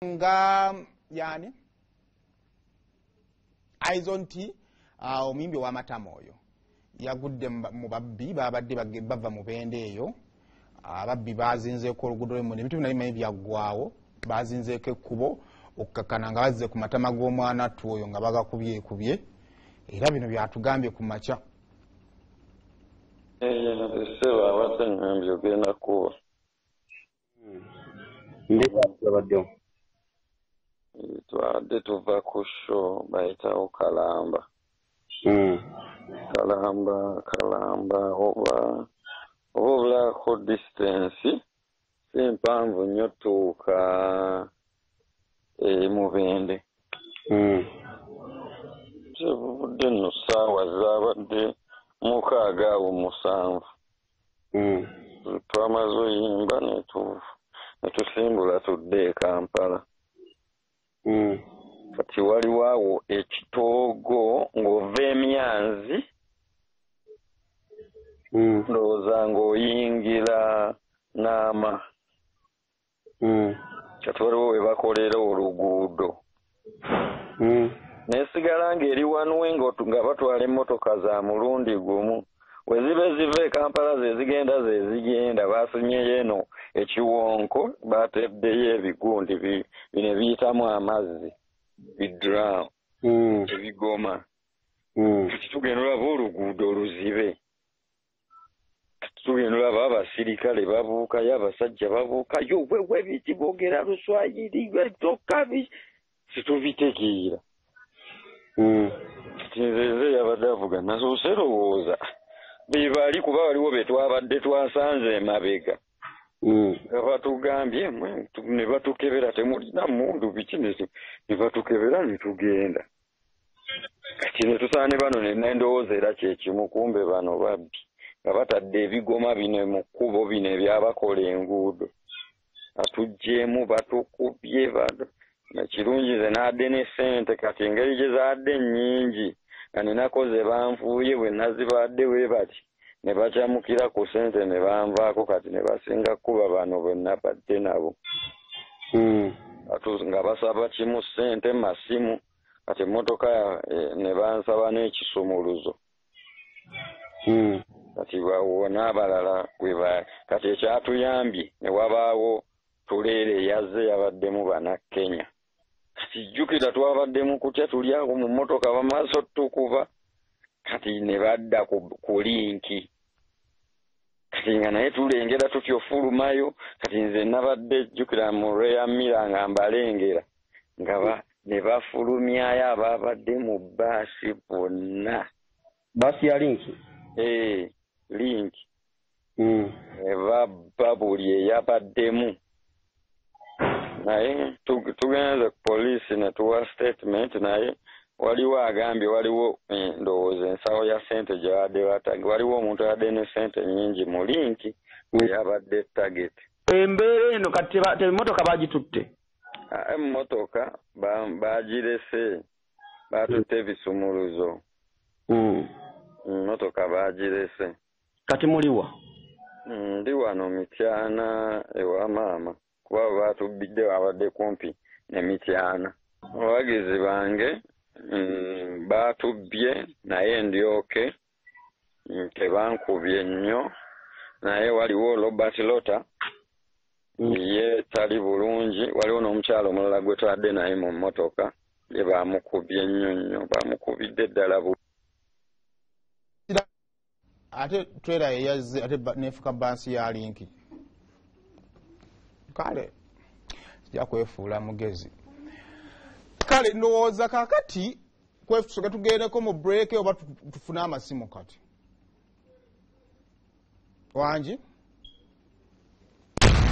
Nga yani Aizon T, omuyimbi ow'amatama oyo yagudde mu babbi. Babadde bava mu bende eyo, ababbi bazinzeeko oluguudo lw'emundi, ebintu byonna bimanyi byaggwawo, bazinzeeko ekkubo okukakkana nga bazze ku matama g'omwana attu oyo nga bagakubyekubye. Era bino byatugambye ku makya. Ssebo, abadde ngambye ogenda kuba. Ndibaddewo. Twabadde tuva ku show bayitawo Kalamba. Kalamba oba obulako distance si mpanvu nnyo tuuka e Mubende. Kyebuvudde nno ssaawa zaabadde 6 awo 7. Twamaze oyimba ne tusimbula tudde e Kampala. Kati waliwo awo ekitoogo ng'ova emyanzi, ndowooza ng'oyingira Naama. Kati waliwo we bakolera oluguudo. Nesigala ng'eri wanwe nga batwala emmotoka za mulundi gumu. We ziba ziva e Kampala ze zigenda basinyeyo eno ekiwonko, bateddeyo ebigundi bino ebiyitamu amazzi, bidrum, ebigoma. Kati tugenda olaba oluguudo oluzibe. Kati tugenda olaba abasirikale babuukayo, abasajja babuukayo, wewe biki boogera Luswayiri, tokka situbitegeera. Kati nze yabadde avuga nasoose lowooza be bali kuba waliwo be twabadde twasanze emabega. Nga batugambye ne batukebera temulina mmundu biki ne batukebera ne tugenda. Kati ne tusaana ne bano ne ndowooza era kye kimu, kumbe bano babbi nga batadde ebigoma bino mu kkubo bino ebyabakola enguudo. Atuggyeemu batukubye bano. Ekirungi nze n'adde ne ssente, kati engeri gye zaadde nnyingi nga ninako ze banfuuye bwe nazibadde bwe bati ne bakyamukira ku ssente ne banvaako, kati ne basinga kkuba bano bwe nabadde nabo. Nga basaba kimu ssente masimu, kati emmotoka ne bansaba n'ekisumuluzo. Kati bawo n'abalala kati ekyatuyambye ne wabaawo tuleere yazze yabaddemu Bannakenya. Kati jjukira twabadde mu kutya tuli awo mu mmotoka bamaaso tukuba, kati ne badda ku linki. Kati nga naye tulengera tutyo ofulumayo, kati nze nabadde jjukira mu Rear Mirror nga mbalengera nga ne bafulumyayo ababadde mu bbaasi bonna. Bbaasi ya linki? Linki. Ne babba buli eyabaddemu. Naye tugenze ku poliisi ne tuwa statement, naye waliwo agambye waliwo ndowooza ensawo ya ssente gye babadde batagi, waliwo omuntu abadde ne ssente nnyingi mu linki eyabadde target. Embeera eno kati emmotoka bagitutte? Emmotoka bagirese, batutte ebisumuluzo. Emmotoka bagirese. Kati muliwa? Ndi wano Mityana ewa maama, kuba batubbidde babadde kumpi ne Mityana. Abawagizi bange batubbye naye ndyoke tebankubye nnyo, naye waliwo Robert Lota ye tali bulungi, waliwo n'omukyalo omulala gwe twadde naye mu mmotoka ye bamukubye nnyo nnyo, bamukubidde ddala. Ate trailer eyazze ate nefuka bbaasi ya linki. Kale sijja kwefuula mugezi. Kale ndowooza kaakati kwefusoke tugendeko mu break oba tufune amasimu kati. Wangi?